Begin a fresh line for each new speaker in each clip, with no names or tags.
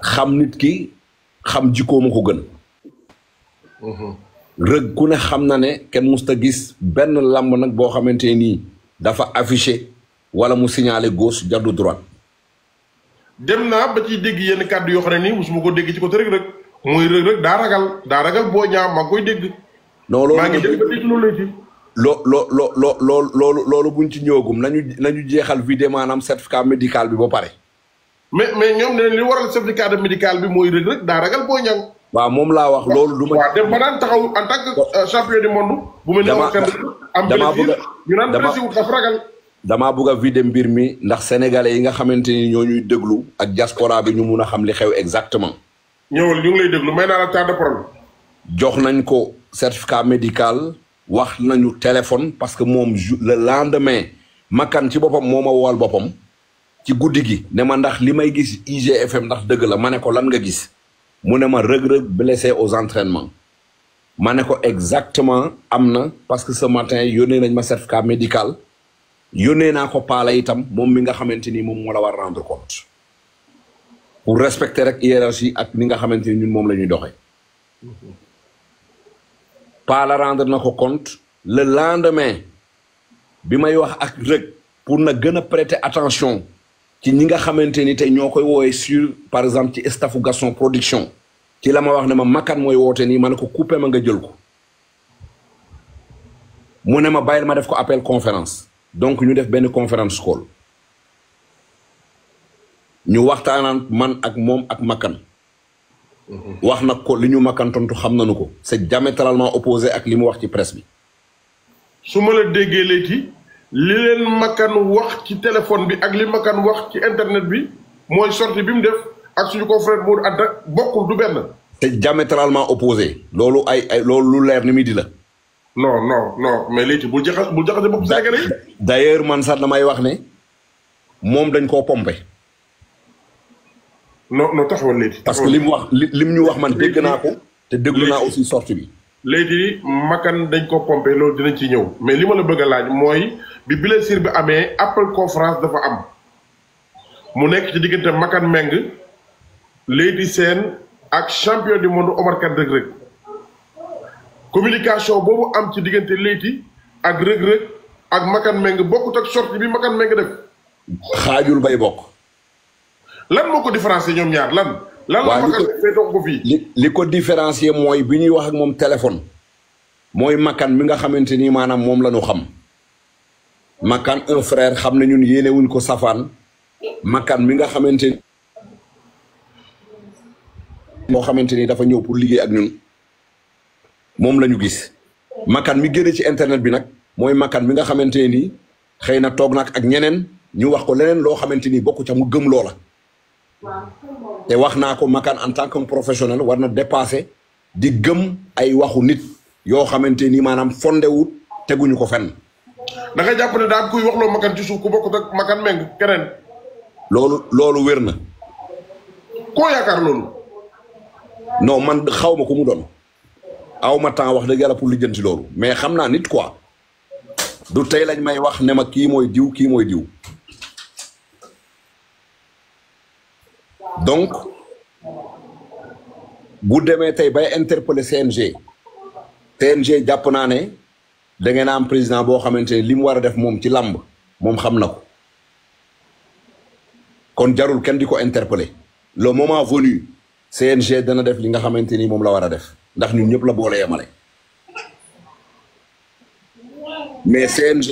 xam nit ki xam jikkooma ko gën. Reug ku ne xam na ne kenn musta gis benn lamb nag boo xamante nii dafa affiché wala mu signalé gauche jàddu droite.
dem naa ba ciy dégg yenn kàddu yoo xam ne nii musuma ko dégg ci côté Reug Reug mooy Reug Reug daa ragal Boy Niang maa ngi koy dégg.
non loolu
maa ngi dégg ba dégg loolu lay
loolu buñ ci ñëwagum nañu jeexal vidéo maanaam certificat médical bi ba pare.
mais ñoom ne li waral certificat médical bi mooy Reug Reug daa ragal Boy Niang.
waaw moom laa wax loolu. du ma
waaw dem ba daan taxaw en tant que champion du monde. bu mel ne am ñu naan président dafa ragal.
damaa bëgg a vider mbir mi ndax sénégalais yi nga xamante ni ñoo ñuy déglu ak diaspora bi ñu mun a xam li xew exactement.
ñëwal ñu ngi lay déglu may naa la temps de parole.
jox nañ ko certificat médical wax nañu téléphone parce que moom le lendemain Makan ci boppam moo ma woowal boppam ci guddi gi ne ma ndax li may gis IGFM ndax dëgg la ma ne ko lan nga gis mu ne ma Reug Reug blessé aux entraînements ma ne ko exactement am na parce que ce matin yónnee nañ ma certificat médical. yónnee naa ko paala itam moom mi nga xamante ni moom moo la war rendre compte pour respecter rek hiérarchie ak ni nga xamante ni ñun moom la ñuy doxee. paala rendre na ko compte le lendemain bi may wax ak Reug pour na gën a prêter attention ci ñi nga xamante ni tey ñoo koy woowee sur par exemple ci staffu Gaston Production ci la ma wax ne ma Makan mooy woote nii ma ne ko coupé ma nga jël ko mu ne ma bàyyil ma def ko appel conférence. donc ñu def benn conférence call ñu waxtaanaan man ak moom ak Makan wax nag ko li ñu Makan tontu xam nañu ko c'est diamétralement opposé ak li mu wax ci presse bi.
su ma la déggee léegi li leen Makan wax ci téléphone bi ak li Makan wax ci internet bi mooy sortie bi mu def ak suñu confrère Modou Anta bokkul du benn.
c'est diamétralement opposé loolu loolu lu leer ni mi di la.
non mais léegi bul jaxase bopp Sénégalais yi.
d'ailleurs man sax damay wax ne moom dañ koo pompé.
non taxawal léegi.
parce que li mu wax lim ñu wax man dégg naa ko. te déglu naa aussi sortie bi.
léegi Makan dañ ko pompé loolu dinañ ci ñëw mais li ma la bëgg a laaj mooy bi blessure bi amee appel conférence dafa am mu nekk ci diggante Makan Meng Lady Sène ak champion du monde Omar Kane Reug Reug communication boobu am ci diggante Leyti ak Reug Reug ak Makan Meng bokkut ak sortie bi Makan Meng def.
xaajul bay bokk.
lan moo ko différencier ñoom ñaar lan. lan la Makan fee dox ko fii.
li ko différencier mooy bi ñuy wax ak moom téléphone. mooy Makan mi nga xamante ni maanaam moom la ñu xam. Makan un frère xam ne ñun yéene wuñ ko safaan. Makan mi nga xamante ni. moo xamante ni dafa ñëw pour liggéey ak ñun. moom la ñu gis Makan mi génne ci internet bi nag mooy Makan mi nga xamante ni xëy na toog nag ak ñeneen ñu wax ko leneen loo xamante ni bokku ca mu gëm loola. te wax naa ko Makan en tant que professionnel war na dépasser di gëm ay waxu nit yoo xamante ni maanaam fondewut teguñu ko fenn.
da nga jàpp ne daal kuy wax loo Makan ci suuf ku bokkut ak Makan Meng keneen.
loolu wér na.
koo yaakaar loolu.
non man xaw ma ku mu doon. aw ma temps wax dëgg yàlla pour lijjanti loolu mais xam naa nit quoi du tey lañ may wax ne ma kii mooy diw kii mooy diw donc bu demee tey bay interpeller CNG jàpp naa ne da ngeen a am président boo xamante ne li mu war a def moom ci làmb moom xam na ko kon jarul kenn di ko interpeller le moment venu CNG dana def li nga xamante ni moom la war a def ndax ñun ñëpp la boole yemale mais CNG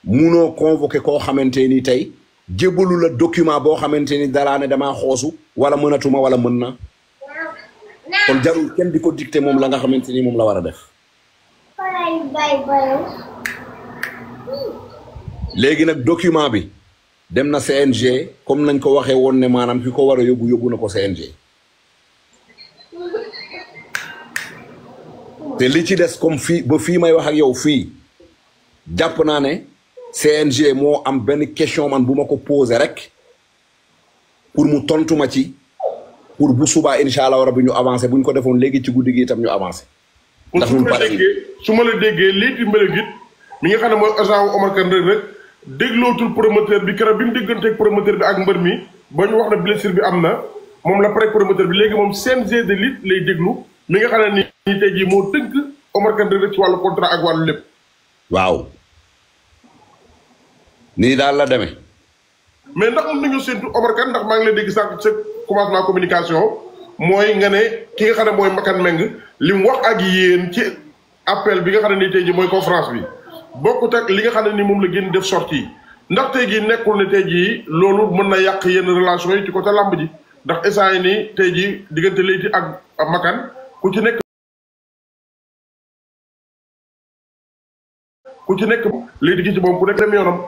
munoo convoqué koo xamante ni tey jébbalu la document boo xamante ni dalaa ne damaa xoosu wala mënatuma wala mën na kon jarul kenn di ko dicté moom la nga xamante ni moom la war a def. léegi nag document bi dem na CNG comme nañ ko waxee woon ne maanaam ki ko war a yóbbu na ko CNG. te li ci des comme fii ba fii may wax ak yow fii jàpp naa ne CNG moo am benn question man bu ma ko posé rek pour mu tontu ma ci pour bu subaa incha allah rabi ñu avancé bu ñu ko defoon léegi ci guddi gi itam ñu avancé. ndax ñu pare
su ma la déggee léegi mbëlëgit mi nga xam ne mooy agent wu Omar Kane Reug Reug déglootul promoteur bi keroog bi mu dégganteeg promoteur bi ak mbër mi ba ñu wax ne blessure bi am na moom la pré promoteur bi léegi moom CNG de lutte lay déglu mi nga xam ne nii tey jii moo tënk Omar Kane Reug Reug ci wàllu contrat ak wàllu lépp.
waaw nii daal la demee.
mais ndax mën nañu séntu Omar Kane ndax maa ngi lay dégg sànq sa commencement communication mooy nga ne ki nga xam ne mooy Makan Meng li mu wax ak yéen ci appel bi nga xam ne nii tey jii mooy conférence bi bokkut ak li nga xam ne ni moom la gën def sortie ndax tey jii nekkul ne tey jii loolu mën na yàq yenn relation yi ci côté làmb ji ndax instant yi nii tey jii diggante Leyti ak Makan ku ci nekk Leyti gi ci moom ku nekk dem yoonam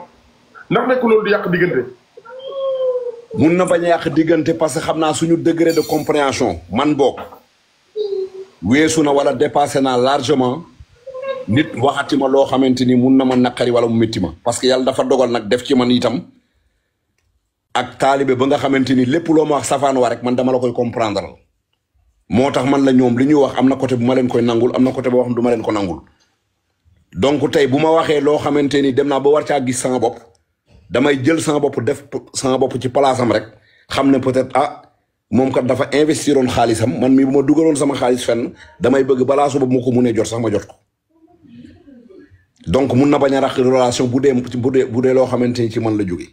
ndax nekk loolu di yàq diggante.
mun na bañ a yàq diggante parce que xam naa suñu degré de compréhension man boog weesu na wala dépassé naa largement nit waxati ma loo xamante ni mun na ma naqari wala mu métti ma parce que yàlla dafa dogal nag def ci man itam ak taalibe ba nga xamante ni lépp loo ma wax safaan wa rek man dama la koy comprendre moo tax man la ñoom li ñuy wax am na côté bu ma leen koy nangul am na côté boo xam du ma leen ko nangul donc tey bu ma waxee loo xamante ni dem naa ba war caa gis sama bopp damay jël sama bopp def sama bopp ci palaasam rek xam ne peut-être ah moom kat dafa investiroon xaalisam man mii bu ma dugaloon sama xaalis fenn damay bëgg balaa suba bu ma ko munee jot sax ma jot ko donc mun na bañ a rax relation bu dee loo xamante ni ci man la jóge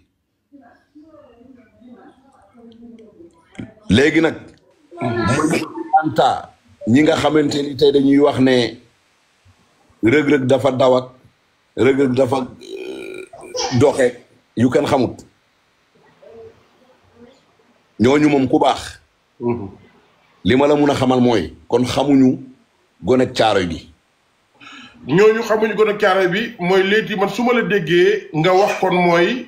léegi nag anta ñi nga xamante ni tey dañuy wax ne rëg-rëg dafa daw ak rëg-rëg dafa doxe yu kenn xamut ñooñu moom ku baax li ma la mun a xamal mooy kon xamuñu gone caaroy bi
ñooñu xamuñu gone caaroy bi mooy Leyti man su ma la déggee nga wax kon mooy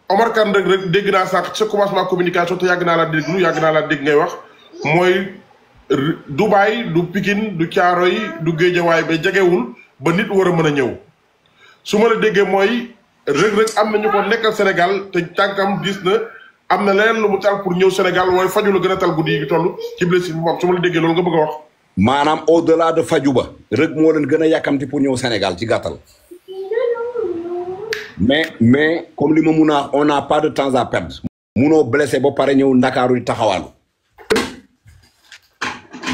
Omar Kane Reug Reug dégg naa sànq sa commencement communication te yàgg naa laa déglu yàgg naa laa dégg ngay wax mooy Dubaay du Pikine du Caaroy du Géejawaay ba jegewul ba nit war a mën a ñëw su ma la déggee mooy Reug Reug am na ñu ko nekkal Sénégal te tànkam gis na am na leneen lu mu tal pour ñëw Sénégal waaye faju la gën a tal guddi yi toll ci blessure bi moom su ma la déggee loolu nga bëgg a wax.
maanaam au delà de faju ba Reug moo leen gën a yàkkamti pour ñëw Sénégal ci gàttal. mais comme li ma mun a on n'a pas de temps à perdre. munoo blessé ba pare ñëw Ndakaaru di taxawaalu.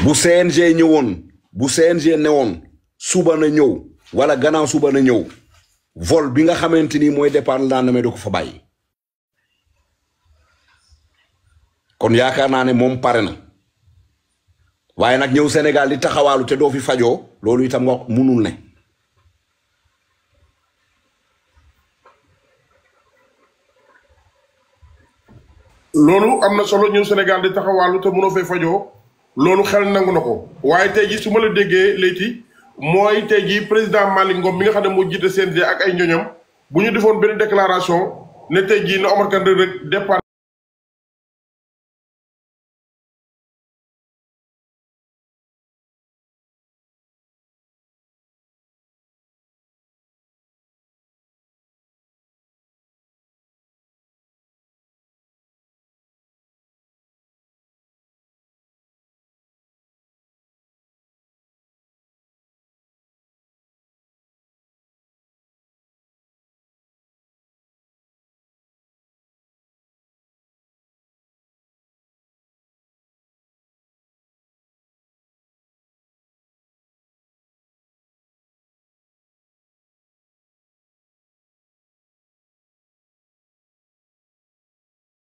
bu CNG ñëwoon bu CNG newoon suba na ñëw wala gannaaw suba na ñëw vol bi nga xamante ni mooy départ le lendemain da ko fa bàyyi. kon yaakaar naa ne moom pare na waaye nag ñëw Sénégal di taxawaalu te doo fi fajoo loolu itam nga munul ne.
loolu am na solo ñëw Sénégal di taxawaalu te mënoo fay fajoo loolu xel nangu na ko waaye tey jii su ma la déggee Leyti mooy tey jii président Malick Ngom mi nga xam ne moo jiite CNG ak ay ñoñam bu ñu defoon benn déclaration ne tey jii na Omar Kane Reug Reug départ